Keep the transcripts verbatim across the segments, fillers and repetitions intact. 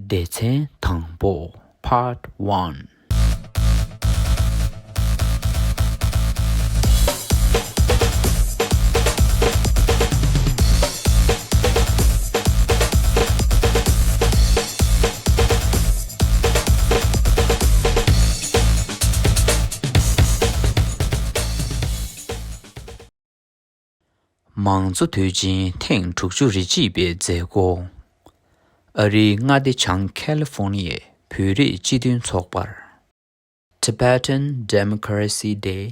སྡེ་ཚན་དང་པོ། Part One། མང་གཙོ་དུས་ཆེན་ཐེངས་དྲུག་ཅུ་རེ་གཅིག་པའི་མཛད་སྒོ། ཨ་རིའི་མངའ་སྡེ་བྱང་ཁ་ལི་ཧྥོ་ནི་ཡའི་བོད་རིགས་སྤྱི་མཐུན་ཚོགས་པར། Tibetan Democracy Day,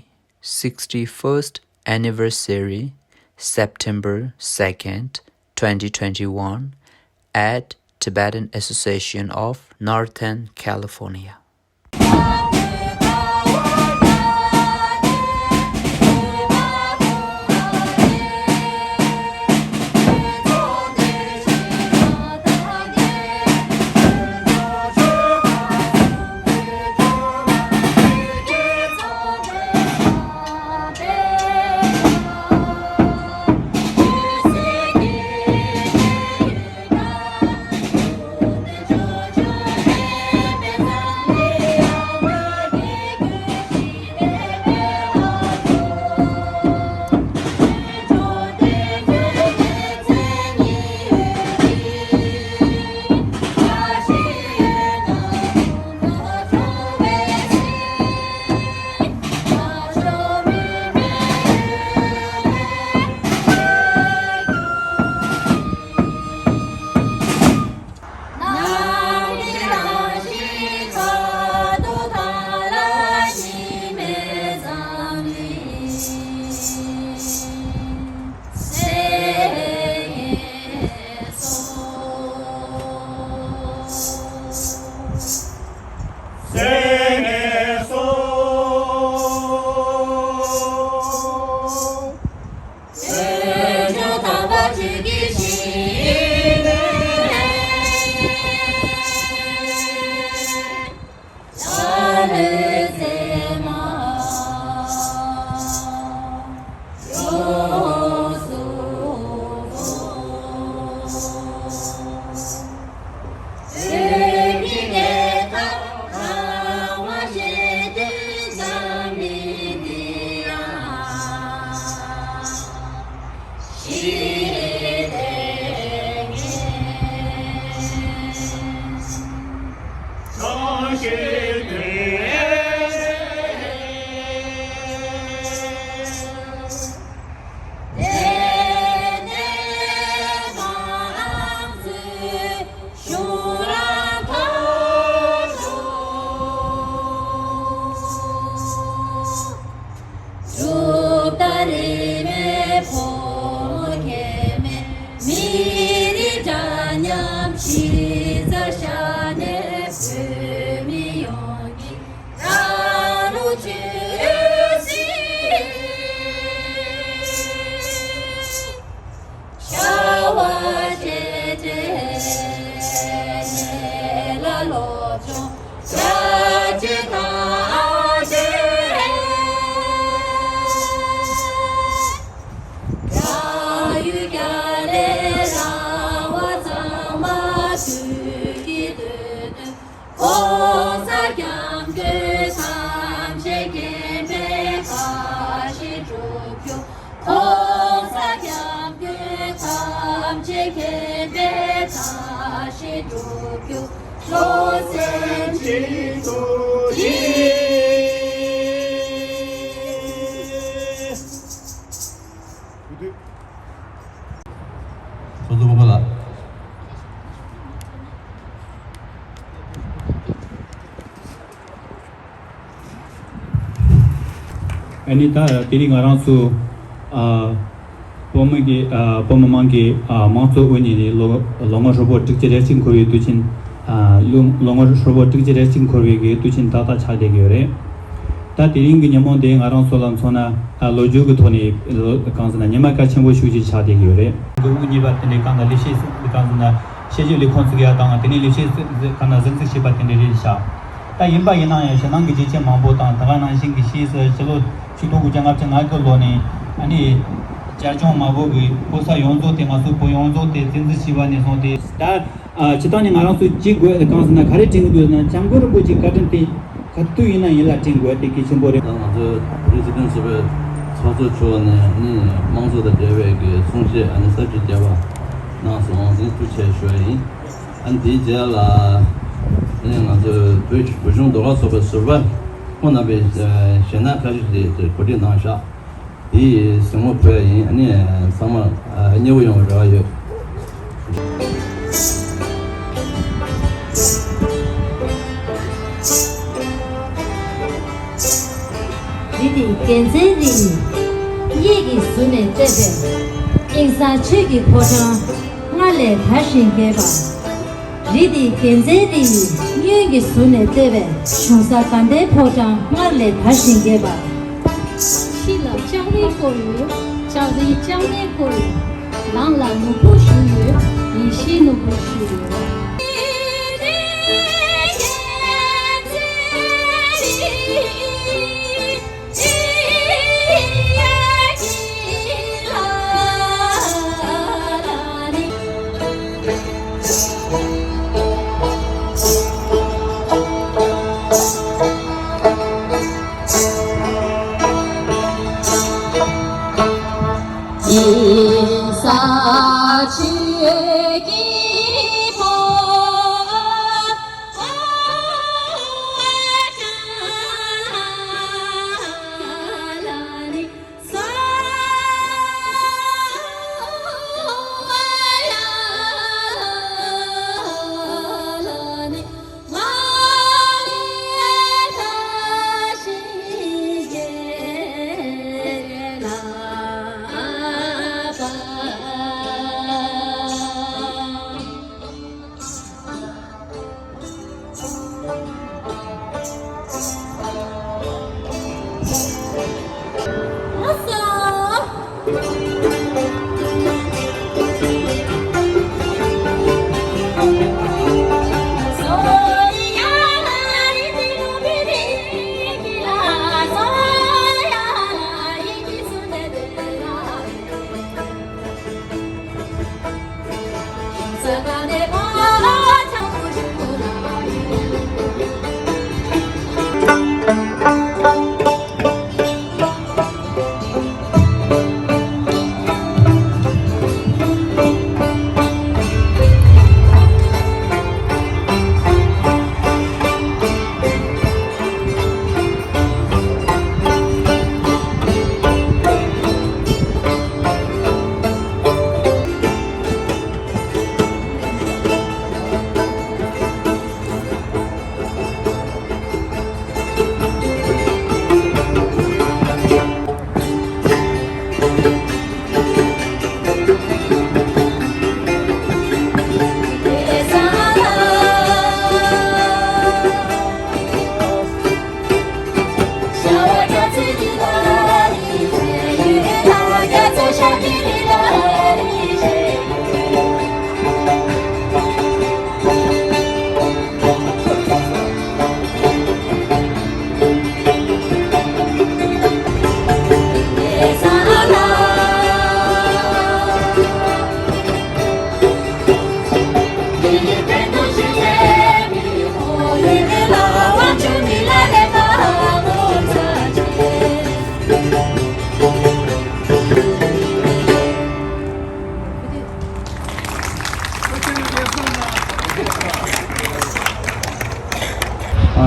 sixty-first anniversary, September second, twenty twenty-one, at Tibetan Association of Northern California. གོང་ས་སྐྱབས་མགོན་ཐམས་ཅད་མཁྱེན་པའི་བཀྲ་ཤིས་སྒྲུབ་རྒྱུ། གོང་ས་སྐྱབས་མགོན་ཐམས་ཅད་མཁྱེན་པའི་བཀྲ་ཤིས་སྒྲུབ་རྒྱུ། བློ་སེམས་གཅིག་ཏུ་བྱེད། ཚོགས་གཙོ་སྤོབས་པ་ལགས། ཨ་ནི་ད་དེ་རིང་ང་རང་ཚོ་ཨ་བོད་མི་གི་ཨ་བོད་མི་མང་གི་ཨ་དམངས་གཙོ་དབུ་བརྙེས་ནས་ལོ་ལོ་ངོ་ཧྲིལ་པོ་དྲུག་ཅུ་རེ་གཅིག་འཁོར་བའི་དུས་ཆེན། ཨ་ལོ་ལོ་ངོ་ཧྲིལ་པོ་དྲུག་ཅུ་རེ་གཅིག་འཁོར་བའི་གི་དུས་ཆེན་ཏག་ཏག་ཆགས་བསྡད་ཀྱི་ཡོད་རེད། ད་དེ་རིང་གི་ཉིན་མོ་འདི་ང་རང་ཚོ་ལ་མཚོན་ན་ཨ་ལོ་རྒྱུས་ཀྱི་ཐོག་ནས་ལོ་གང་ཟེར་ན་ཉི་མ་གལ་ཆེན་པོ་ཤུགས་ཆེ་ཆགས་བསྡད་ཀྱི་ཡོད་རེད། དབུ་བརྙེས་པ་དེ་འདྲའི་གང་ལ་ལས་བྱེད་གང་ཟེར་ན་བྱས་རྗེས་ལས་ཁུངས་བཙུགས་ཡ་དང་དེ་ནས་ལས་བྱེད་གང་ལ་གཟི་བརྗིད་བྱས་པ་དེ་འདྲ་རེད་ཤག་ད་ཡིན་པ་ཡིན་ན་ཡང་ཕྱི་ནང་གི་རྒྱུ་རྐྱེན་མང་པོ་དང་དེ་ག་ནང་བཞིན་གྱི་ཕྱིས་སུ་ཕྱི་ལོ་ཆིག་སྟོང་དགུ་བརྒྱ་ལྔ་བཅུ་ང་དགུ་ལོ་ནས་ཨ་ནི་བཅའ་སྐྱོང་མ་བོ་གི་བོད་ས་ཡོངས་རྫོགས་དེ་ང་ཚོ་བོད་ཡོངས་རྫོགས་དེ་བཙན་འཛུལ་བྱས་པ་ནས་བཟུང་སྟེ་ད། ཨ། སྤྱིར་བཏང་ནས་ང་རང་ཚོས་བྱེད་དགོས་དེ་གང་ཟེར་ན། ག་རེ་དྲན་གྱི་འདུག་ཟེར་ན། སྐྱབས་མགོན་རིན་པོ་ཆེའི་བཀའ་དྲིན་དེ་ག་དུས་ཡིན་ན་ཡིན་ལ་དྲན་དགོས་དེ་གལ་ཆེན་པོ་རེད། ད་ང་ཚོའི་བྷི་རི་སི་ཌེན་ཊི་ཟུར་པའི་ཚོགས་གཙོ་མཆོག་ནས་ནི་དམངས་གཙོ་དང་འབྲེལ་བའི་གི་གསུང་བཤད་ཨ་ནི་ཟབ་ཅིང་རྒྱས་པ་གནང་སོང་། དེ་ཐུགས་རྗེ་ཆེ་ཞུ་བ་ཡིན། ཨ་ནི་དེའི་རྗེས་ལ་ནི་ང་ཚོའི་བོད་བོད་གཞུང་ཟློས་གར་ཚོགས་པའི་ཟུར་པ་ཁོང་རྣམ་པས་གཞས་སྣ་ཁ་ཤས་ཤིག་གོ་སྒྲིག་གནང་བཞག་དེ་ཡི་གཟིགས་མོ་ཕུལ་ཡ་ཡིན། ཨ་ནི་ཚང་མ་མཉེས་པོ་ཡོང་བའི་རེ་བ་ཡོད། རི་དེ་རྒྱལ་མཚན་རི་ཡིན། གཡས་ཀྱིས་བཟུང་ནས་བཏེགས་པའི་དབྱིངས་སངས་ཆོས་ཀྱི་ཕོ་བྲང་སྔར་ལས་དར་ཞིང་རྒྱས་པ། རི་དེ་རྒྱལ་མཚན་རི་ཡིས་གཡོན་གྱིས་བཟུང་ནས་བཏེགས་པའི་གཞུང་ས་དགའ་ལྡན་ཕོ་བྲང་སྔར་ལས་དར་ཞིང་རྒྱས་པ། ཕྱི་ལ་ལྕགས་རི་བསྐོར་ཡོད། ལྕགས་རིའི་ལྕགས་སྨད་བསྐོར་ཡོད། ནང་ལ་ནོར་བུ་བཞུགས་ཡོད། ཡེ་ཤེས་ནོར་བུ་བཞུགས་ཡོད།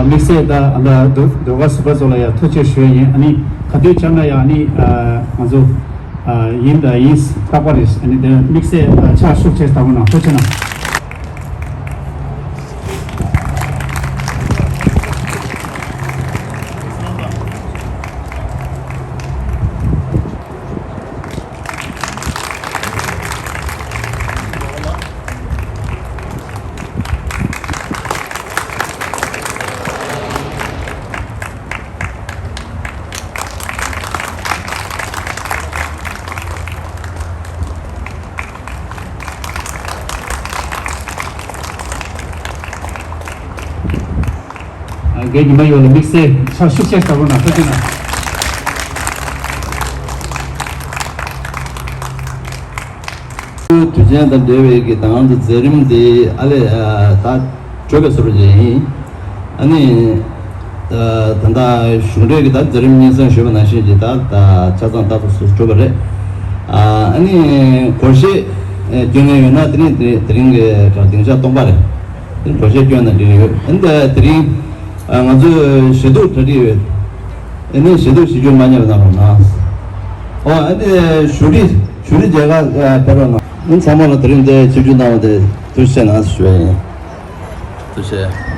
དམིགས་བསལ་ད་ཨ་ད་ཟློས་གར་ཟུར་པ་ཚོ་ལ་ཡང་ཐུགས་རྗེ་ཆེ་ཞུ་ཡ་ཡིན། ཨ་ནི་ག་དུས་བྱུང་ན་ཡང་ཨ་ནི་ང་ཚོ་ཡིན་ད་ཡིན་རྟག་པར་རེད། ཨ་ནི་དེ་དམིགས་བསལ་ཕྱག་ཤུགས་ཆེ་བཏང་རོགས་གནང་། ཐུགས་རྗེ་ཆེ་གནང་། རྒན་ཉི་མ་ཡོད་ལ་དམིགས་བསལ་ཕྱག་ཤུགས་ཆེ་བཏང་རོགས་གནང་། ཐུགས་རྗེ་ཆེ་གནང་། དུས་ཆེན་དང་འབྲེལ་བའི་གི་ད་ང་ཚོ་མཛད་རིམ་དེ་ཨ་ལས་ད་གྲོལ་བའི་བཟོ་འདྲ་ཅིག་ཡིན། ཨ་ནི་ད་ད་ལྟ་གཞུང་འབྲེལ་གི་ད་མཛད་རིམ་སྙན་སེང་ཞུས་པ་ནང་བཞིན་གྱི་ད་ད་ཆ་ཚང་ད་ཚོ་སུ་གྲུབ་པ་རེད། ཨ་ནི་སྒོར་གཞས་སྐྱོན་མཁན་ཡོད་ན་དེ་རིང་དེ་རིང་གི་སྡིངས་ཆ་སྟོང་པ་རེད། དེ་སྒོར་གཞས་སྐྱོན་ན་འགྲིག་གི་ཡོད། ཨ་ནི་ད་དེ་རིང་ང་ཚོས་ཞལ་འདུག་གྲ་སྒྲིག་ཡོད། ཨ་ནི་ཞལ་འདུག་ཞིབ་འཇུག་མ་ཉམས་གནང་རོགས་གནང་། ཨོ་ཨ་ནི་ཞུ་རི་ཞུ་རི་མཇལ་ཁ་ཕེབས་རོགས་གནང་། ཨ་ནི་ཚང་མ་ལ་དེ་རིང་འདིར་ཆིབས་བསྒྱུར་གནང་བ་དེ་ཐུགས་རྗེ་ཆེ་གནང་ཞུ་ཡ་ཡིན། ཐུགས་རྗེ་ཆེ།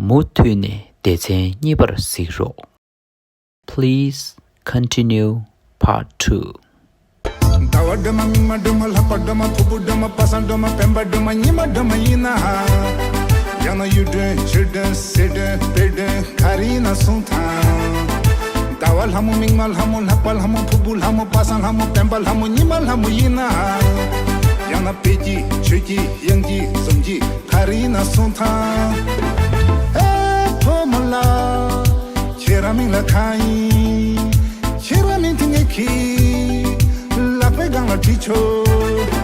མུ་མཐུད་ནས་སྡེ་ཚན་གཉིས་པར་གཟིགས་རོགས། Please continue part two. ཟླ་བ་སྒྲོལ་མ་མིག་དམར་སྒྲོལ་མ་ལྷག་པ་སྒྲོལ་མ་ཕུར་བུ་སྒྲོལ་མ་པ་སངས་སྒྲོལ་མ་སྤེན་པ་སྒྲོལ་མ་ཉི་མ་སྒྲོལ་མ་ཡིན་ན། ཡང་ན་གཡུ་སྒྲོན་ཆུ་སྒྲོན་སེ་སྒྲོན་སྤེ་སྒྲོན་ག་རེ་ཡིན་ན་གསུང་དང་། ཟླ་བ་ལྷ་མོ་མིག་དམར་ལྷ་མོ་ལྷག་པ་ལྷ་མོ་ཕུར་བུ་ལྷ་མོ་པ་སངས་ལྷ་མོ་སྤེན་པ་ལྷ་མོ་ཉི་མ་ལྷ་མོ་ཡིན་ན། ཡང་ན་དཔལ་གྱི་ཆོས་ཀྱི་དབྱངས་ཀྱི་ཟུམ་གྱི་ག་རེ་ཡིན་ན་གསུང་དང་། ཨེ་ཕོ་མོ་ལ། ཁྱེད་རང་མིང་ལ་གང་ཡིན། ཁྱེད་རང་མིང་དེ་ངེད་ཀྱི་ལག་པའི་སྒང་ལ་བྲིས་ཆོག